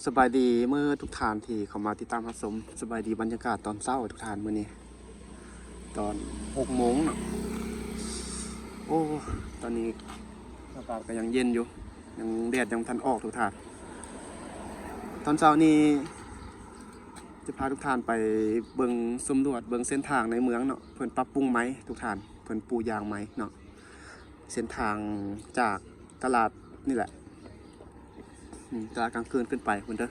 ສະບາຍດີເໝິດທຸກທ່ານທີ່ເຂົ້າມາຕິດຕາມຮັບຊົມ. ສະບາຍດີບັນຍາກາດຕອນເຊົ້າທຸກທ່ານ. ມື້ນີ້ຕອນຫົກໂມງເນາະ. ໂອ້ ຕອນນີ້ອາກາດກໍຍັງເຢັນຢູ່, ຍັງ ແດດຍັງບໍ່ທັນອອກທຸກທ່ານ. ຕອນເຊົ້ານີ້ຈະພາທຸກທ່ານໄປເບິ່ງ ສຳຫຼວດເບິ່ງເສັ້ນທາງໃນເມືອງເນາະ. ເພິ່ນປັບປຸງໃໝ່ທຸກທ່ານ, ເພິ່ນປູຢາງໃໝ່ເນາະ. ເສັ້ນທາງຈາກຕະຫຼາດນີ້ແຫຼະ ອືມ ຕະຫຼາດກາງຄືນຂຶ້ນໄປພຸ້ນເດີ,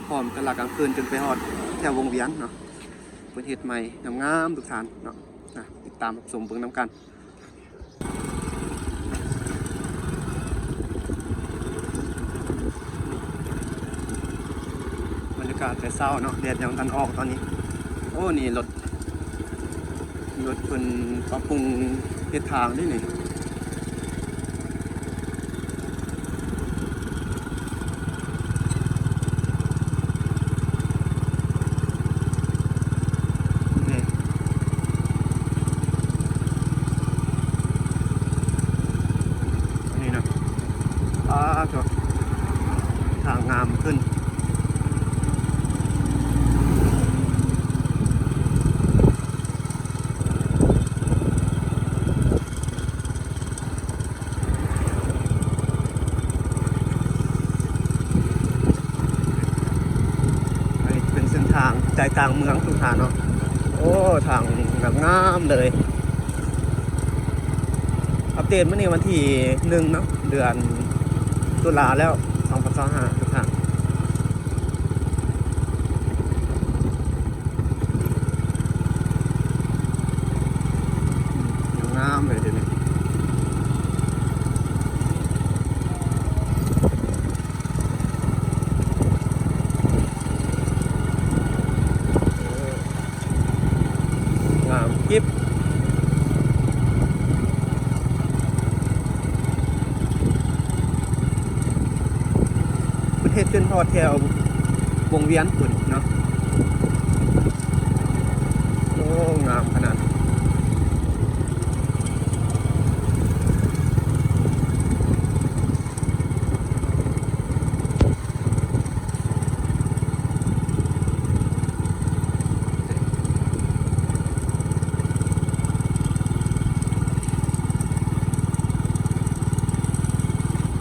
ພ້ອມຕະຫຼາດກາງຄືນຈົນໄປຮອດແຖວວົງວຽນເນາະ. ເພິ່ນເຮັດໃໝ່ງາມໆທຸກທ່ານເນາະ. ນະ ຕິດຕາມຮັບຊົມເບິ່ງນຳກັນ. ບັນຍາກາດແຕ່ເຊົ້າເນາະ, ແດດຍັງບໍ່ທັນອອກຕອນນີ້. ໂອ້ ນີ້ລົດ ລົດເພິ່ນປັບປຸງເຮັດທາງເດ້ນີ້. ນີ້ ອັນນີ້ນະ ປາໂທ້ ທາງງາມຂຶ້ນ. ອັນນີ້ເປັນເສັ້ນທາງໃຈກາງເມືອງທຸກທ່ານເນາະ. ໂອ້ ທາງງາມໆເລີຍ. ອັບເດດມື້ນີ້ວັນທີໜຶ່ງເນາະ ເດືອນຕຸລາແລ້ວ ສອງພັນຊາວຫ້າ ທຸກທ່ານ. ງາມເລີຍເດນີ້. ງາມກິບ. ເພິ່ນເຮັດຈົນຮອດແຖວວົງວຽນພຸ້ນເນາະ. ໂອ້ ງາມຂະໜາດ.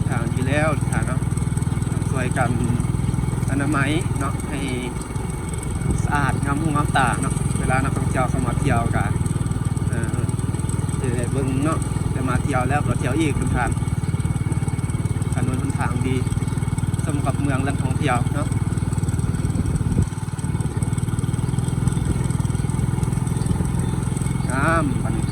ທາງດີແລ້ວທ່ານເນາະ, ຊ່ວຍກັນອະນາໄມເນາະ ໃຫ້ສະອາດງາມຫູງາມຕາເນາະ. ເວລານັກທ່ອງທ່ຽວເຂົ້າມາທ່ຽວກະ ເອີ ຈະໄດ້ເບິ່ງເນາະ, ໄດ້ມາທ່ຽວແລ້ວກໍທ່ຽວອີກທຸກທ່ານ. ຖະໜົນຫົນທາງດີ ສົມກັບເມືອງແຫຼ່ງທ່ອງທ່ຽວເນາະ. ງາມ ບັດນີ້.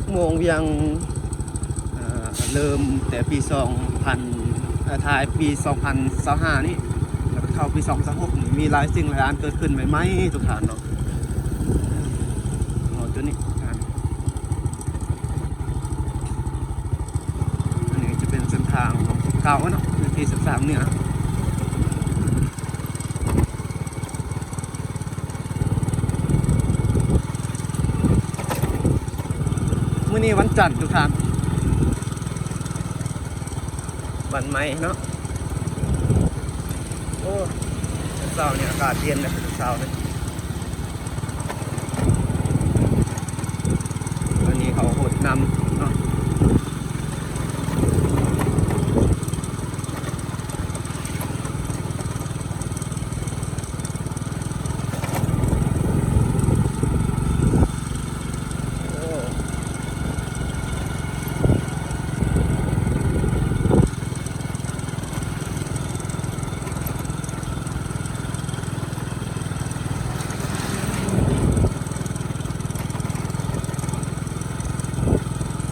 ອຸໂມງວຽງ ເອີ ເລີ່ມແຕ່ປີສອງພັນ ເອີ ທ້າຍປີສອງພັນຊາວຫ້ານີ້ ແລ້ວກໍເຂົ້າປີສອງພັນຊາວຫົກນີ້ ມີຫຼາຍສິ່ງຫຼາຍຢ່າງເກີດຂຶ້ນໃໝ່ໆ ທຸກທ່ານເນາະ. ຮອດຈຸດນີ້ ອັນນີ້ຈະເປັນເສັ້ນທາງຂອງເກົ່າເນາະ ເວທີສິບສາມເໜືອ. ມື້ນີ້ວັນຈັນທຸກທ່ານ ວັນໃໝ່ເນາະ. ໂອ້ ເຊົ້ານີ້ອາກາດເຢັນເດ້ ເຊົ້ານີ້. ອັນນີ້ເຂົາຫົດນ້ຳເນາະ. ໂ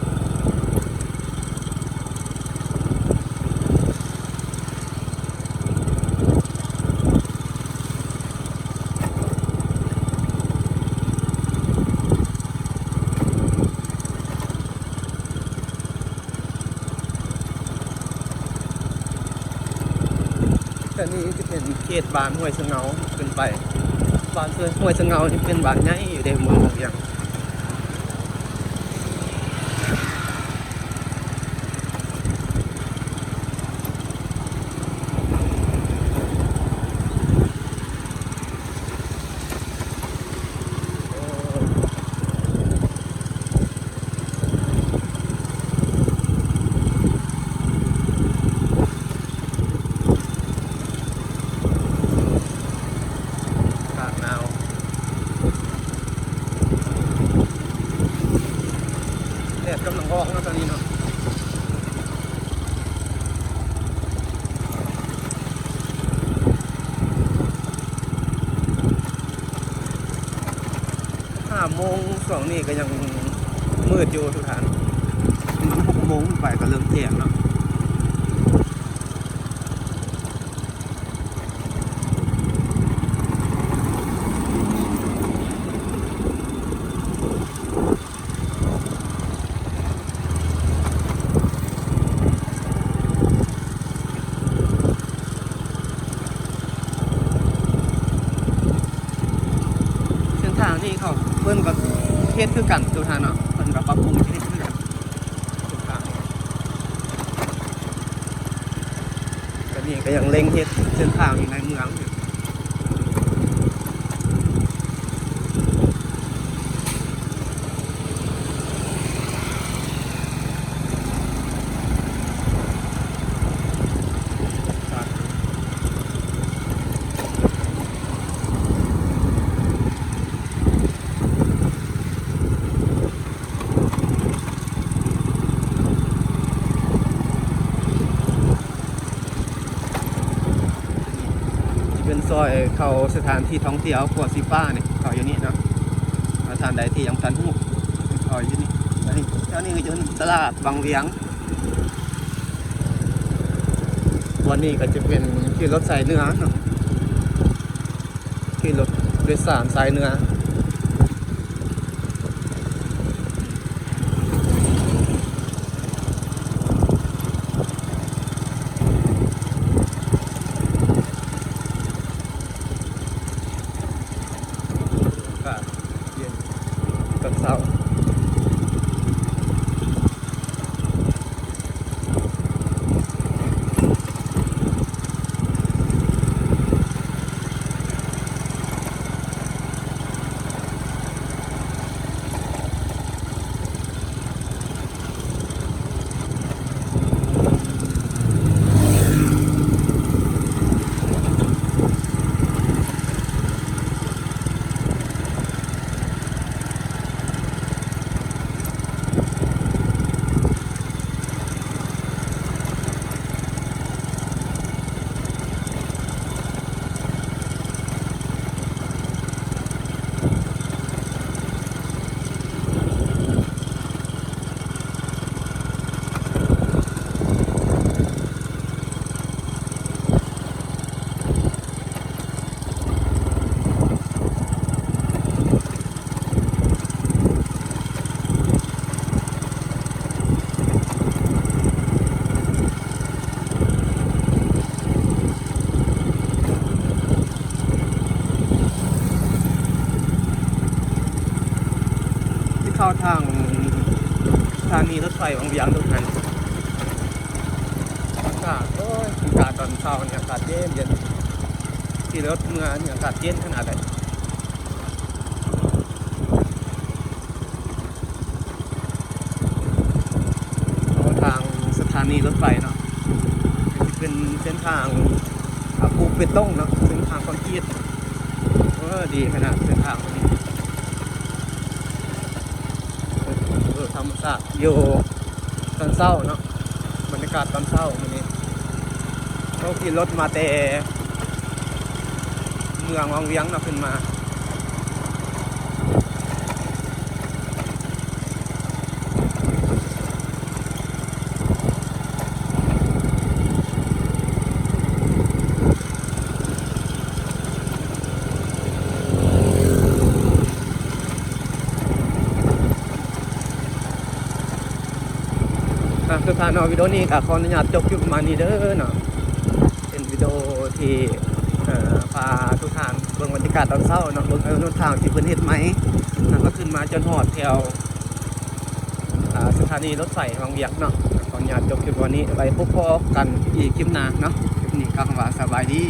ອັນນີ້ຈະເປັນເຂດບ້ານຫ້ວຍສະເຫງົາຂຶ້ນໄປ. ບ້ານຫ້ວຍສະເຫງົານີ້ເປັນບ້ານໃຫຍ່ຢູ່ໃນເມືອງວຽງ. ອາກາດໜາວ ແດດກຳລັງອອກເນາະຕອນນີ້ເນາະ. ຫ້າໂມງ ຊ່ວງນີ້ກໍຍັງມືດຢູ່ທຸກທ່ານ, ຫົກໂມງໄປກໍເລີ່ມແຈ້ງເນາະ. ເສັ້ນທາງນີ້ເຂົາ ເພິ່ນກໍເຮັດຄືກັນທຸກທ່ານເນາະ, ເພິ່ນກໍປັບປຸງເຮັດຄືກັນ ເສັ້ນທາງນີ້. ຕອນນີ້ກໍຍັງເລັ່ງເຮັດເສັ້ນທາງຢູ່ໃນເມືອງ. ນີ້ຈະເປັນຊອຍເຂົ້າສະຖານທີ່ທ່ອງທ່ຽວຂົວສີຟ້ານີ້ ເຂົ້າຢູ່ນີ້ເນາະ. ຖ້າທ່ານໃດທີ່ຍັງບໍ່ທັນຮູ້ ເຂົ້າຢູ່ນີ້. ອັນນີ້ ແຖວນີ້ກໍຈະເປັນຕະຫຼາດວັງວຽງ, ບ່ອນນີ້ກໍຈະເປັນຂີ່ລົດສາຍເໜືອເນາະ. ຂີ່ລົດໂດຍສານສາຍເໜືອ. ອາກາດເຢັນຕອນເຊົ້າ. ທີ່ເຂົ້າທາງສະຖານີລົດໄຟວັງວຽງທຸກທ່ານ. ອາກາດ ໂອ້ຍ ອາກາດຕອນເຊົ້ານີ້ອາກາດເຢັນໆ, ຂີ່ລົດເມືອນີ້ອາກາດເຢັນຂະໜາດໃດ. ເຂົ້າທາງສະຖານີລົດໄຟເນາະ, ເປັນເສັ້ນທາງ ອາ ປູເປຕົງເນາະ, ເສັ້ນທາງຄອນກຣີດ. ເອີ ດີຂະໜາດເສັ້ນທາງນີ້. ເອີ ທຳມະຊາດຢູ່ຕອນເຊົ້າເນາະ, ບັນຍາກາດຕອນເຊົ້າມື້ນີ້. ເຮົາຂີ່ລົດມາແຕ່ເມືອງວັງວຽງເນາະ ຂຶ້ນມາ. ອ່ະ ຄືພາເນາະ ວິດີໂອນີ້ກໍຂໍອະນຸຍາດຈົບຢູ່ປະມານນີ້ເດີເນາະ. ເປັນວິດີໂອທີ່ ທີ່ ເອີ ພາທຸກທ່ານເບິ່ງບັນຍາກາດຕອນເຊົ້າເນາະ, ເບິ່ງຖະໜົນຫົນທາງທີ່ເພິ່ນເຮັດໃໝ່ ແລ້ວກໍຂຶ້ນມາຈົນຮອດແຖວ ອ່າ ສະຖານີລົດໄຟວັງວຽງເນາະ. ຂໍອະນຸຍາດຈົບຄລິບວັນນີ້ ໄວ້ພົບພໍ້ກັນອີກຄລິບໜ້າເນາະ. ຄລິບນີ້ກໍຄຳວ່າສະບາຍດີ.